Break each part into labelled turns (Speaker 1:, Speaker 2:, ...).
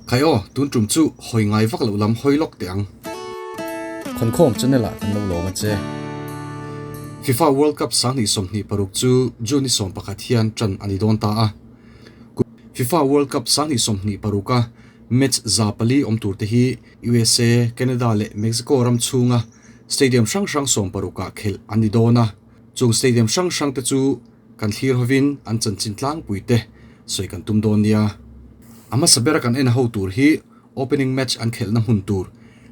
Speaker 1: Khai aw, tun tum chu hawi ngai vak loh lam hawi lawk teh ang.
Speaker 2: Khawnkhawm channel ah kan lo lawm a che.
Speaker 1: FIFA World Cup 2026 chu June ni 11 hian tan a ni dawn ta a. FIFA World Cup 2026 a match 400 awm tur te hi USA, Canada leh Mexico ram chhunga stadium hrang hrang 60 ah khelh an ni dawn a. Chung stadium hrang hrang te chu kan thlir hovin an chanchin tlangpui te sawi kan tum dawn nia. A hmasa bera kan en ho tur hi opening match an khelhna hmun tur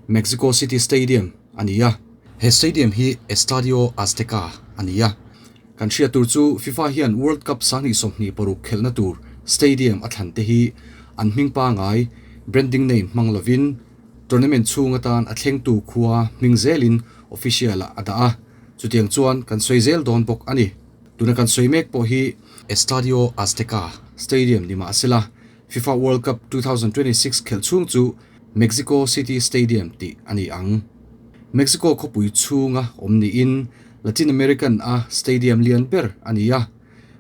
Speaker 1: Mexico City Stadium a ni a. He stadium hi Estadio Azteca a ni a. Kan hriat tur chu FIFA hian World Cup 2026 khelhna tur stadium a thlan te hi an hming pangai branding name hmang lovin tournament chhung atan a thlengtu khua hming zelin official ah a dah a. Chutiang chuan kan sawi zel dawn bawk a ni. Tuna kan sawi mek pawh hi Estadio Azteca Stadium ni mah sela FIFA World Cup 2026 khelh chhung chu Mexico City Stadium tih a ni ang. Mexico khawpui chhunga awm niin Latin American a stadium lian ber a ni a,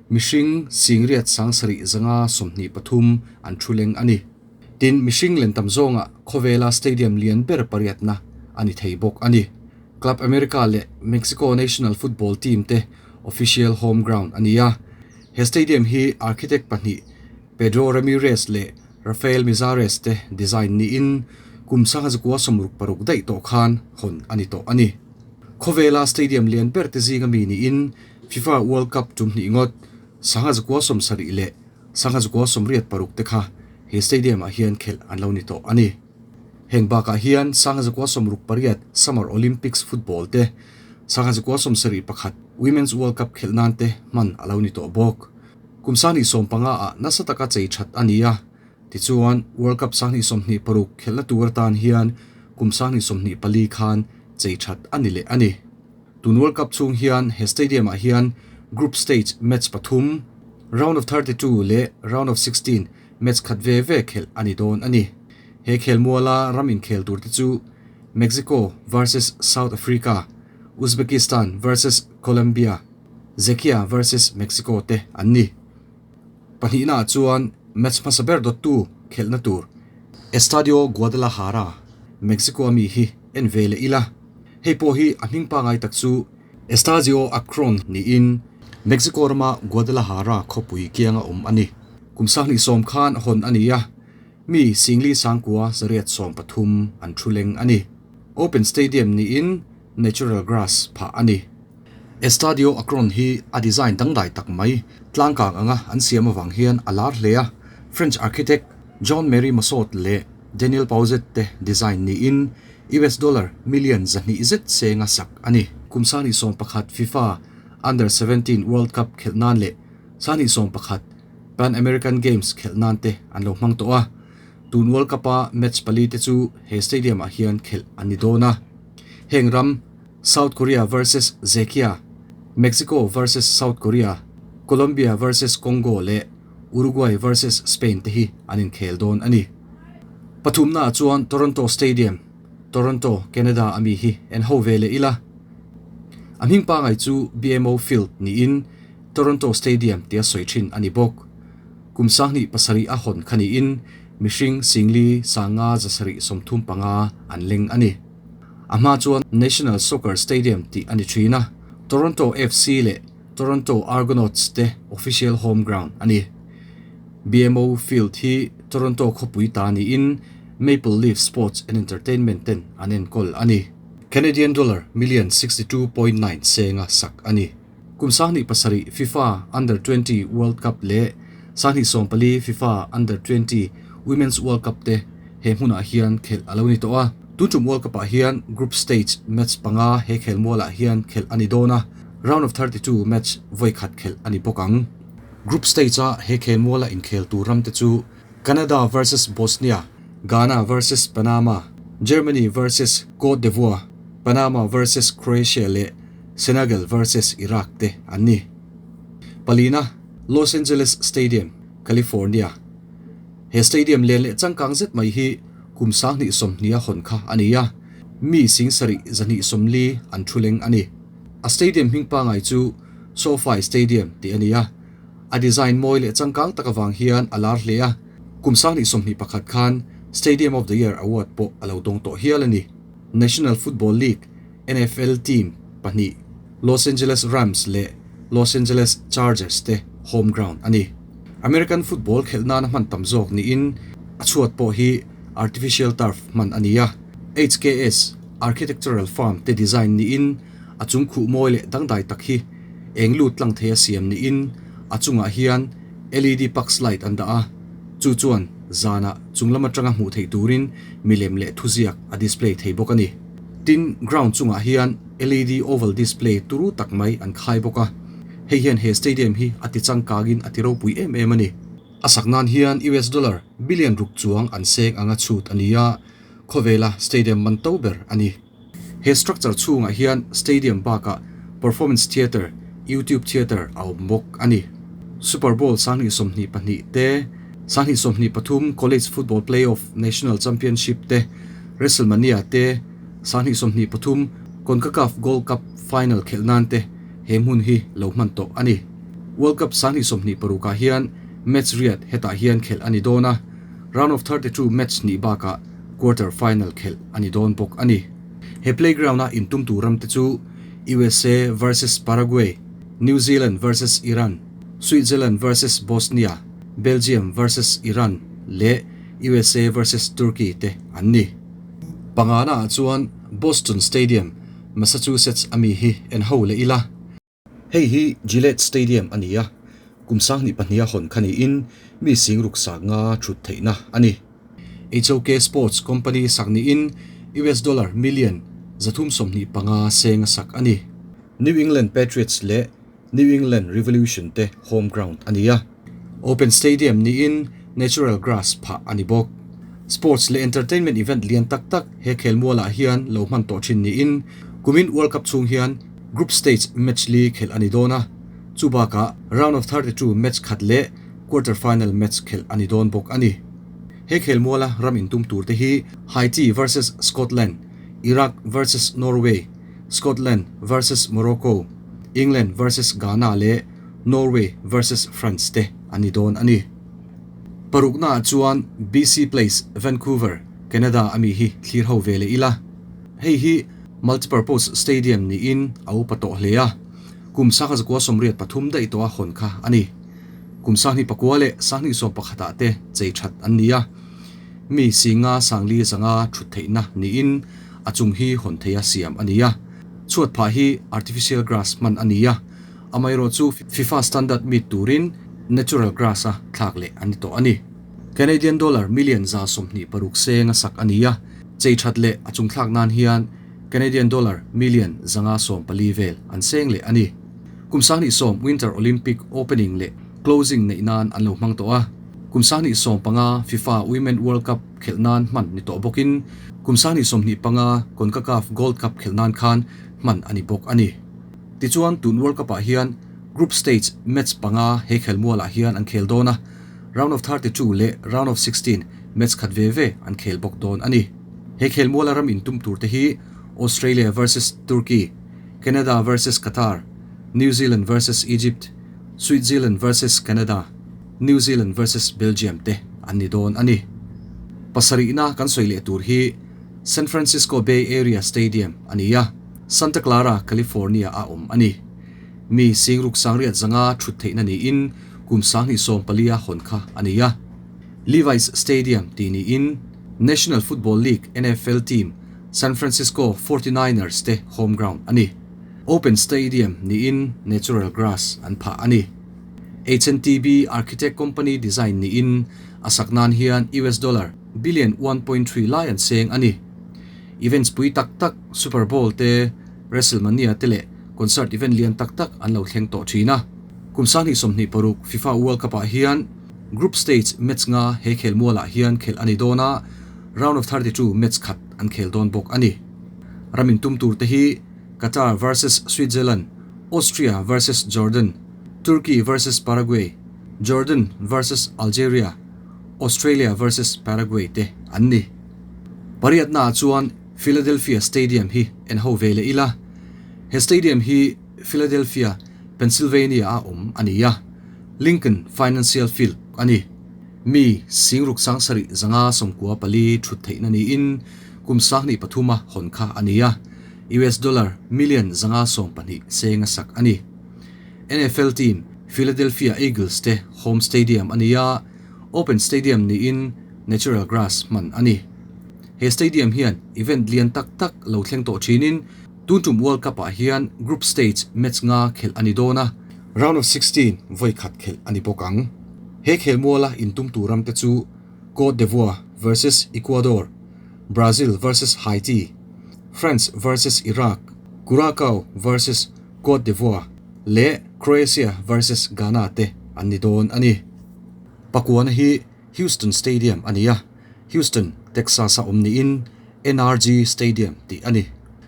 Speaker 1: mihring singriat 7523 an thu leng a ni. Tin, mihring len tam zawnga khawvela stadium lian ber pariatna a ni thei bawk a ni. Club America leh Mexico national football team te official home ground a ni a. He stadium hi architect pahnih Pedro Ramirez leh Rafael Mizares te design niin kum 1966 daih tawh khan hawn a ni tawh a ni. Khawvela stadium lian ber te zinga mi niin FIFA World Cup tum hnih ngawt 1970 leh 1986 te kha he stadium ah hian khelh an lo ni tawh a ni. Heng bakah hian 1968 Summer Olympics football te 1971 Women's World Cup khelh nan te hman a lo ni tawh bawk. Kum 2015 ah nasa taka chei that a ni a. Tichuan World Cup 2026 khelhna tur atan hian kum 2024 khan chei that a ni leh a ni. Tun World Cup chhung hian he stadium ah hian group stage match pathum, round of 32 leh round of 16 match khat ve ve khelh a ni dawn a ni. He khel muala ram inkhel tur te chu Mexico versus South Africa, Uzbekistan versus Colombia, Czechia versus Mexico te an ni. Pahnihna ah chuan match hmasa ber dawttu khelhna tur Estadio Guadalajara, Mexico ami hi en ve leh ila. Hei pawh hi a hming pangai tak chu Estadio Akron niin Mexico rama Guadalajara khawpui kianga awm a ni. Kum 20 khan hawn a ni a, mi singli sangkua 813 an thu leng a ni. Open Stadium niin natural grass phah a ni. Estadio Akron hi a design dangdai tak mai tlangkang anga an siam awang hian a lar hle a. French architect John Mary Massot leh Daniel Pauzet te design niin US dollar million 200 zet senga sak a ni. Kum 2021 FIFA Under 17 World Cup khelh nan leh 2021 Pan American Games khelh nan te an lo hmang tawh a. Tun World Cup a match pali te chu he stadium ah hian khelh an ni dawn a. Heng ram South Korea versus Czechia, Mexico versus South Korea, Colombia versus Congo leh Uruguay versus Spain te hi an inkhel dawn a ni. Pathumna ah chuan Toronto Stadium, Toronto, Canada ami hi en ho ve leh ila. A hming pangai chu BMO Field niin Toronto Stadium tia sawi thin a ni bawk. Kum 2007 a hawn kha niin mihring singli 5,735 an leng a ni. A hma chuan National Soccer Stadium tih a ni thin a, Toronto FC leh Toronto Argonauts te official home ground a ni. BMO Field hi Toronto khawpui ta niin Maple Leaf Sports and Entertainment ten an enkawl a ni. Canadian dollar million 62.9 senga sak a ni. Kum 2007 FIFA Under 20 World Cup leh 2024 FIFA Under 20 Women's World Cup te he hmunah hian khelh a lo ni tawh a. Tun tum World Cup ah hian group stage match panga he khel mualah hian khelh a ni dawn a, round of 32 match voi khat khelh a ni bawk ang. Group stage a he khel muala inkhel tur ram te chu Canada versus Bosnia, Ghana versus Panama, Germany versus Cote d'Ivoire, Panama versus Croatia leh Senegal versus Iraq te an ni. Palina, Los Angeles Stadium, California. He stadium len leh changkang zet mai hi kum 2020 a hawn kha a ni a, mi 7240 an thu leng a ni. A stadium hming pangai chu SoFi Stadium tih a ni a. A design mawi leh changkang tak awang hian a lar hle a. Kum 2021 khan Stadium of the Year award pawh a lo dawng tawh hial a ni. National Football League, NFL, team pahnih Los Angeles Rams leh Los Angeles Chargers te home ground a ni. American football khelh nana hman tam zawk niin a chhuat pawh hi artificial turf hman a ni a. HKS Architectural firm te design niin a chung khuh mawi leh dangdai tak hi eng lut tlang thei a siam niin a chungah hian LED pucks light an dah a, chu chuan zanah chung lam atanga hmuh theih turin milem leh thuziak a display thei bawk a ni. Tin, ground chungah hian LED oval display turu tak mai an khai bawk a, hei hian he stadium hi a ti changkangin a ti ropui em em a ni. A sak nan hian US dollar billion ruk chuang an seng anga chhut a ni a, khawvela stadium man to ber a ni. He structure chhungah hian stadium bakah performance theatre, YouTube theatre a awm bawk a ni. Super Bowl 2022 te, 2023 College Football Playoff National Championship te, WrestleMania te, 2023 Concacaf Gold Cup Final khelh nan te he hmun hi lo hman tawh a ni. World Cup 2026 ah hian match riat hetah hian khelh a ni dawn a, Round of 32 match hnih bakah quarter final khelh a ni dawn bawk a ni. He playground a intum tur ram te chu USA versus Paraguay, New Zealand versus Iran, Switzerland versus Bosnia, Belgium versus Iran leh USA versus Turkey te an ni. Pangana ah chuan Boston Stadium, Massachusetts a mi hi en ho leh ila. Hei hi Gillette Stadium a ni a, kum 2002 a hawn kha niin mi sing ruk sak nga thut theihna a ni. HOK Sports Company sak niin US dollar million 325 seng a sak a ni. New England Patriots leh New England Revolution te home ground a ni a. Open Stadium niin natural grass phah a ni bawk. Sports leh entertainment event lian tak tak he khelmualah hian lo hman tawh thin niin kumin World Cup chhung hian Group stage match li khelh a ni dawn a, chu bakah round of 32 match khat leh quarter final match khelh a ni dawn bawk a ni. He khelmuala ram intum tur te hi Haiti versus Scotland, Iraq versus Norway, Scotland versus Morocco, England versus Ghana leh Norway versus France te an ni dawn a ni. Paruknaah chuan BC Place, Vancouver, Canada a mi hi thlir ho ve leh ila. Hei hi Multipurpose Stadium niin a upa tawh hle a, kum 1983 daih tawha hawn kha a ni. Kum 2009 leh 2011 ah te chei that an ni a, mi singa sangli zanga thut theihna niin a chung hi hawn theia siam a ni a. Chhuat phah hi artificial grass hman a ni a, amaherawhchu FIFA standard meet turin natural grass a thlak leh a ni tawh a ni. Canadian dollar million 126 seng a sak a ni a, chei that leh a chung thlak nan hian Canadian dollar million 514 vel an seng leh a ni. Kum 2010 Winter Olympic opening leh closing neih nan an lo hmang tawh a, kum 2015 FIFA Women World Cup khelh nan hman ni tawh bawkin kum 2025 CONCACAF Gold Cup khelh nan khan hman a ni bawk a ni. Tichuan tun World Cup ah hian group stage match panga he khelmualah hian an khel dawn a, round of 32 leh round of 16 match khat ve ve an khel bawk dawn a ni. He khelmuala ram intum tur te hi Australia versus Turkey, Canada versus Qatar, New Zealand versus Egypt, Switzerland versus Canada, New Zealand versus Belgium te an ni dawn a ni. Pasarihna kan sawi leh tur hi San Francisco Bay Area Stadium a ni a, Santa Clara, California a awm a ni. Mi singruk sangriat zanga thut theihna niin kum 2014 a hawn kha a ni a. Levi's Stadium tih niin National Football League, NFL, team San Francisco 49ers te home ground a ni. Open Stadium niin natural grass an phah a ni. HNTB Architect Company design niin a sak nan hian US dollar billion 1.3 lai an seng a ni. Events pui tak tak Super Bowl te, WrestleMania te leh concert event lian tak tak an lo thleng tawh thin a. Kum 2026 FIFA World Cup ah hian group stage match nga he khelmualah hian khelh a ni dawn a, round of 32 match khat an khel dawn bawk a ni. Ram intum tur te hi Qatar versus Switzerland, Austria versus Jordan, Turkey versus Paraguay, Jordan versus Algeria, Australia versus Paraguay te an ni. Pariatna ah chuan Philadelphia Stadium hi en ho ve leh ila. He stadium hi Philadelphia, Pennsylvania a awm a ni a, Lincoln Financial Field a ni. Mi Singruk Sangsarih 594 thut theihna niin kum 2003 a hawn kha a ni a, US dollar million 512 seng a sak a ni. NFL team Philadelphia Eagles te home stadium a ni a, open stadium niin natural grass hman a ni. He stadium hian event lian tak tak lo thleng tawh thinin tun tum World Cup ah hian group stage match nga khelh a ni dawn a, round of 16 vawi khat khelh a ni bawk ang. He khelmuala intum tur ram te chu Cote d'Ivoire versus Ecuador, Brazil versus Haiti, France versus Iraq, Curacao versus Cote d'Ivoire leh Croatia versus Ghana te an ni dawn a ni. Pakuana hi Houston Stadium a ni a, Houston, Texas a awm niin NRG Stadium tih a ni.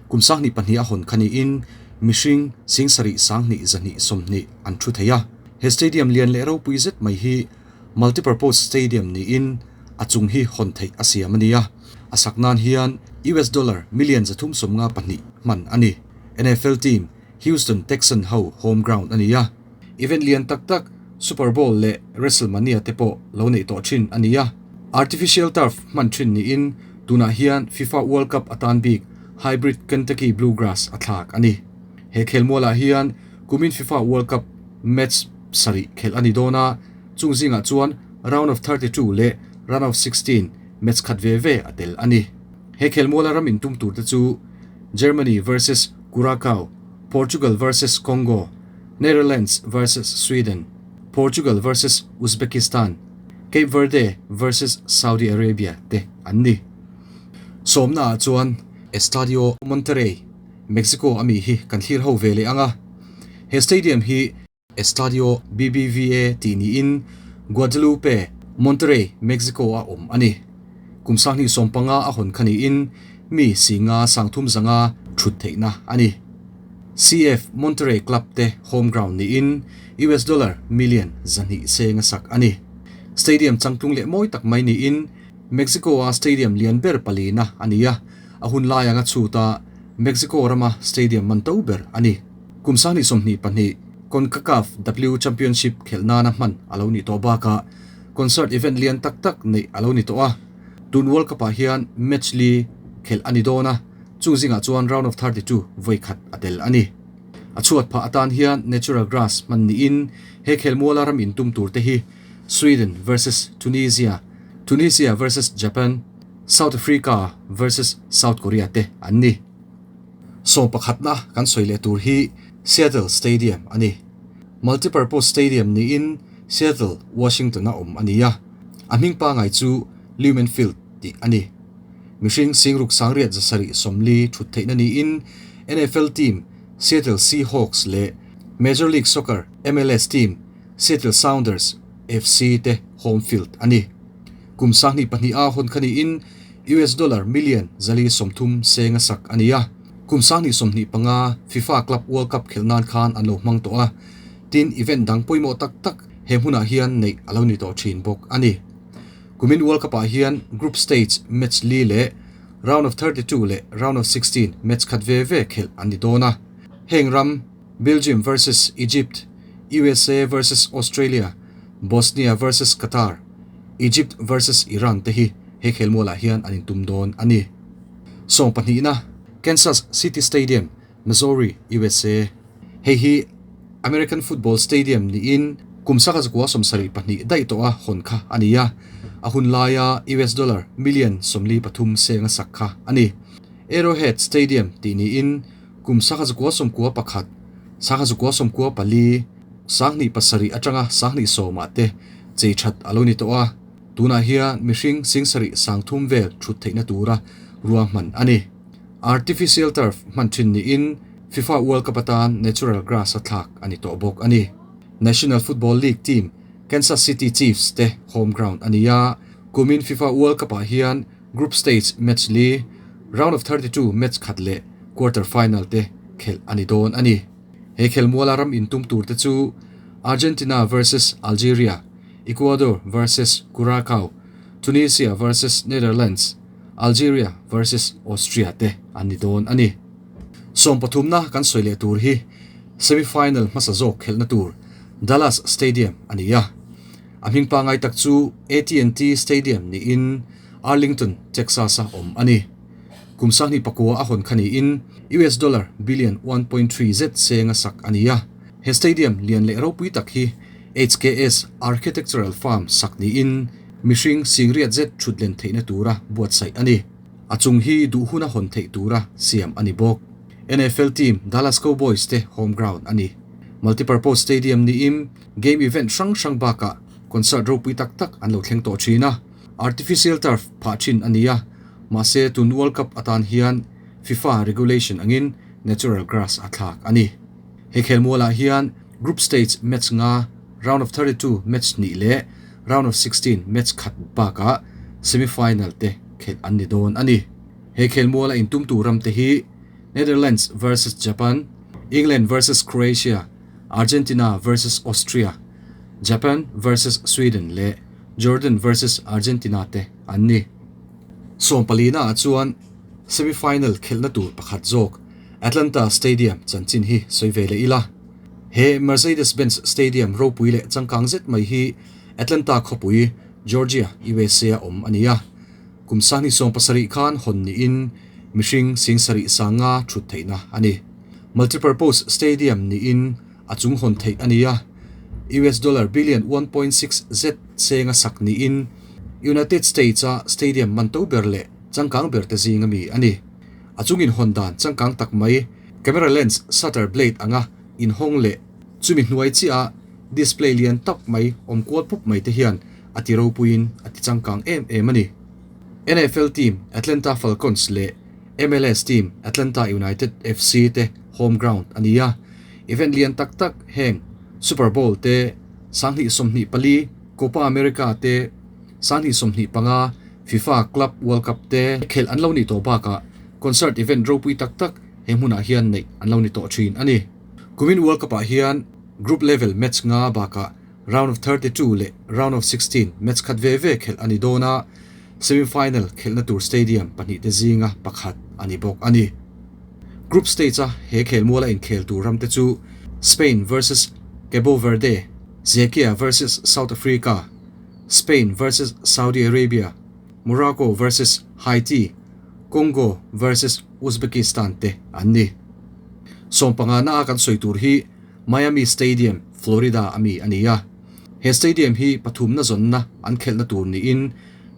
Speaker 1: Kum 2002 a hawn kha niin mihring 72,220 an thu thei a. He stadium lian leh ropui zet mai hi multipurpose stadium niin a chung hi hawn theih a siam a ni a. A sak nan hian US dollar million 352 hman a ni. NFL team Houston Texan ho home ground a ni a. Event lian tak tak Super Bowl leh WrestleMania te pawh lo neih tawh thin a ni a. Artificial turf hman thin niin tunah hian FIFA World Cup atan bik hybrid Kentucky Bluegrass a thlak a ni. He khelmualah hian kumin FIFA World Cup match sarih khelh a ni dawn a, chung zingah chuan round of 32 leh round of 16 match khat ve ve a tel a ni. He khelmuala ram intum tur te chu Germany versus Curacao, Portugal versus Congo, Netherlands versus Sweden, Portugal versus Uzbekistan, Cape Verde versus Saudi Arabia te an ni. Sawmna ah chuan Estadio Monterrey, Mexico ami hi kan thlir ho ve leh ang a. He stadium hi Estadio BBVA tih niin Guadalupe, Monterrey, Mexico a awm a ni. Kum 2015 a hawn kha niin mi 5,300 thut theihna a ni. CF Monterrey Club te home ground niin US dollar million 200 seng a sak a ni. Stadium changtlung leh mawi tak mai niin Mexico a stadium lian ber palina a ni a, a hun lai anga chhuta Mexico rama stadium man to ber a ni. Kum 2022 CONCACAF W Championship khelh nana hman a lo ni tawh bakah concert event lian tak tak neih a lo ni tawh a. Tun World Cup ah hian match li khelh a ni dawn a, chung zingah chuan round of 32 vawi khat a tel a ni. A chhuat phah atan hian natural grass hman niin he khelmuala ram intum tur te hi Sweden versus Tunisia, Tunisia versus Japan, South Africa versus South Korea te an ni. Sawm pakhatna kan sawi leh tur hi Seattle Stadium a ni. Multipurpose stadium niin Seattle, Washington a awm a ni a. A hming pangai chu Lumen Field tih a ni. Mihring 67,740 thut theihna niin NFL team Seattle Seahawks leh Major League Soccer, MLS, team Seattle Sounders FC te home field a ni. Kum 2002 a hawn kha niin US dollar million 430 seng a sak a ni a. Kum 2025 FIFA Club World Cup khelh nan khan an lo hmang tawh a. Tin event dang pawimawh tak tak he hmunah hian neih a lo ni tawh thin bawk a ni. Kumin World Cup ah hian group stage match li leh round of 32 leh round of 16 match khat ve ve khelh an ni dawn a. Heng ram Belgium versus Egypt, USA versus Australia, Bosnia versus Qatar, Egypt versus Iran te hi he khelmualah hian an intum dawn a ni. Sawm pahnihna, Kansas City Stadium, Missouri, USA. Hei hi American football stadium niin kum 1972 daih tawh a hawn kha a ni a. A hun laia US dollar million 43 seng a sak kha a ni. Arrowhead Stadium tih niin kum 1991, 1994, 2007 atanga 2010 ah te chei that a lo ni tawh a. Tunah hian mihring 7,300 vel thut theihna tura rua hman a ni. Artificial turf hman thin niin FIFA World Cup atan natural grass a thlak a ni tawh bawk a ni. National Football League team Kansas City Chiefs te home ground a ni a. Kumin FIFA World Cup ah hian group stage match li, round of 32 match khat leh quarter final te khelh a ni dawn a ni. He khelmuala ram intum tur te chu Argentina versus Algeria, Ecuador versus Curacao, Tunisia versus Netherlands, Algeria versus Austria te an ni dawn a ni. Sawm pathumna kan sawi leh tur hi semi-final hmasa zawk khelhna tur Dallas Stadium a ni a. A hming pangngai tak chu AT&T Stadium niin Arlington, Texas-a awm a ni. Kum sanghnih pakua a hawn kha niin US dollar billion 1.3 zet senga sak a ni a. He stadium lian leh ropui tak hi HKS Architectural Firm sak niin mihring singriat zet thutlen theihna tura buatsaih a ni. A chung hi duh huna hawn theih tura siam a ni bawk. NFL team Dallas Cowboys te home ground a ni. Multipurpose stadium niin game event hrang hrang bakah concert ropui tak tak an lo thleng tawh thin a. Artificial turf phah thin a ni a, mahse tun World Cup atan hian FIFA regulation angin natural grass a thlak a ni. He khelmualah hian group stage match nga, round of 32 match hnih leh round of 16 match khat bakah semi-final te khelh an ni dawn a ni. He khelmuala intumtu ram te hi Netherlands versus Japan, England versus Croatia, Argentina versus Austria, Japan versus Sweden leh Jordan versus Argentina te an ni. Sawmpalina ah chuan semi-final khelhna tur pakhat zawk Atlanta Stadium chanchin hi sawi ve leh ila. He Mercedes-Benz Stadium ropui leh changkang zet mai hi Atlanta khawpui, Georgia, USA a awm a ni a. Kum sanghnih 70 khan hawn niin mihring sing sarih sanga thut theihna a ni. Multipurpose stadium niin a chung hawn theih a ni a. US dollar billion 1.6 zet senga sak niin United States a stadium man to ber leh changkang ber te zinga mi a ni. A chungin hawn dan changkang tak mai camera lens shutter blade anga inhawng leh chumi hnuai chiah a display lian tak mai awm kual pup mai te hian a ti ropuiin a ti changkang em em a ni. NFL team Atlanta Falcons leh MLS team Atlanta United FC te home ground a ni a. Event lian tak tak heng Super Bowl te, 2024 Copa America te, 2025 FIFA Club World Cup te khelh an lo nih tawh bakah concert event ropui tak tak he hmunah hian neih an lo ni tawh thin a ni. Kumin World Cup ah hian group level match nga bakah round of 32 leh round of 16 match khat ve ve khelh a ni dawn a, semi-final khelhna tur stadium pahnih te zinga pakhat a ni bawk a ni. Group stage a he khelmuala inkhel tur ram te chu Spain versus Cabo Verde, Czechia versus South Africa, Spain versus Saudi Arabia, Morocco versus Haiti, Congo versus Uzbekistan te an ni. Sawmpanga na a kan sawi tur hi Miami Stadium, Florida a mi a ni a. He stadium hi pathumna zawnna an khelhna tur niin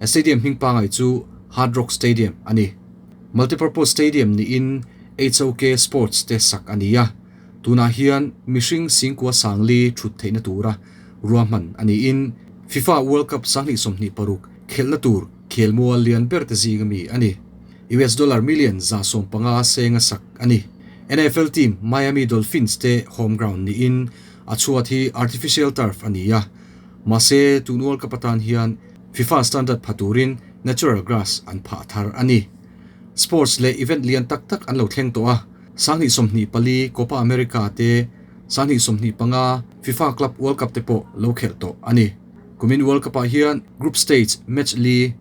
Speaker 1: stadium hming pangai chu Hard Rock Stadium a ni. Multipurpose stadium niin HOK Sports te sak a ni a. Tunah hian mihring singkua sangli thut theihna tura ruahman a niin FIFA World Cup 2026 khelhna tur khelmual lian ber te zinga mi a ni. US dollar million 150 senga sak a ni. NFL team Miami Dolphins te home ground niin a chhuat hi artificial turf a ni a. Mahse tun World Cup atan hian FIFA standard pha turin natural grass an phah thar a ni. Sports leh event lian tak tak an lo thleng tawh a. 2024 Copa America te, 2025 FIFA Club World Cup te pawh lo khelh tawh a ni. Kumin World Cup ah hian group stage match li,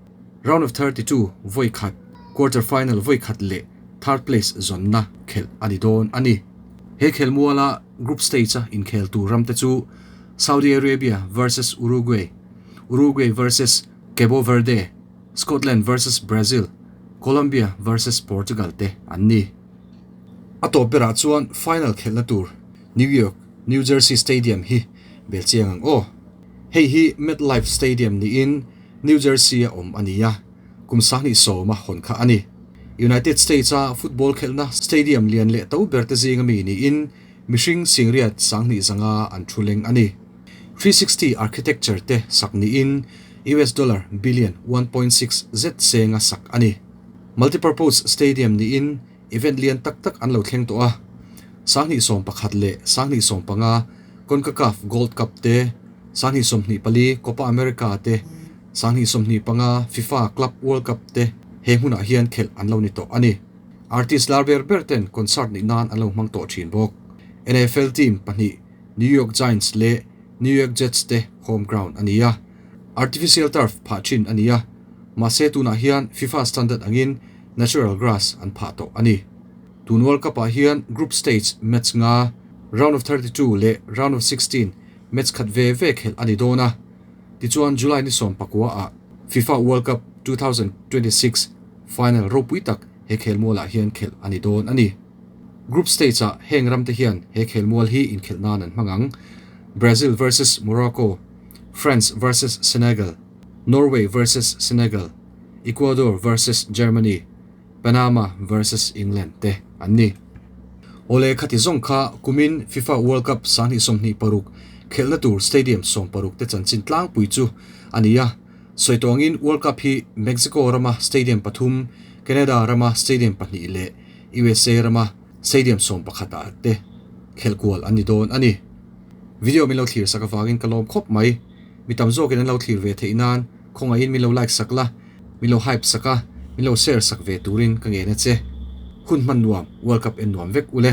Speaker 1: round of 32 vawi khat, quarter final vawi khat leh third place zawnna khelh a ni dawn a ni. He khelmuala group stage a inkhel tur ram te chu Saudi Arabia versus Uruguay, Uruguay versus Cabo Verde, Scotland versus Brazil, Colombia versus Portugal te an ni. A tawp berah chuan final khelhna tur New York, New Jersey Stadium hi bel chiang ang aw. Hei hi MetLife Stadium niin New Jersey a awm a ni a, kum 2010 a hawn kha a ni. United States a football khelhna stadium lian leh to ber te zinga mi niin mihring singriat 2500 an thu leng a ni. 360 architecture te sak niin US dollar billion 1.6 zet senga sak a ni. Multipurpose stadium niin event lian tak tak an lo thleng tawh a. 2011 leh 2015 CONCACAF Gold Cup te, 2024 Copa America te, 2025 FIFA Club World Cup te he hmunah hian khelh an lo ni tawh a ni. Artist lar ber ber ten concert nih nan an lo hmang tawh thin bawk. NFL team pahnih New York Giants leh New York Jets te home ground a ni a. Artificial turf phah thin a ni a. Mahse tunah hian FIFA standard angin natural grass an phah tawh a ni. Tun World Cup ah hian group stage match nga, round of 32 leh round of 16 match khat ve ve khelh a ni dawn a. Tichuan July ni 19 ah FIFA World Cup 2026 final ropui tak he khelmualah hian khelh a ni dawn a ni. Group stage ah heng ramte hian he khelmual hi inkhelh nan an hmang ang, Brazil versus Morocco, France versus Senegal, Norway versus Senegal, Ecuador versus Germany, Panama versus England te an ni. Awle khati zawng kha kumin FIFA World Cup 2026 khelhna tur stadium 16 te chanchin tlangpui chu a ni a. Sawi tawngin World Cup hi Mexico rama stadium pathum, Canada rama stadium pahnih leh USA rama stadium 11 ah te khelh kual an ni dawn a ni. Video min lo thlir sak avangin ka lawm khawp mai. Mi tam zawkin an lo thlir ve theih nan khawngaihin min lo like sak la, min lo hype sak a, min lo share sak ve turin ka ngen a che. Hun hman nuam, World Cup en nuam vek ule.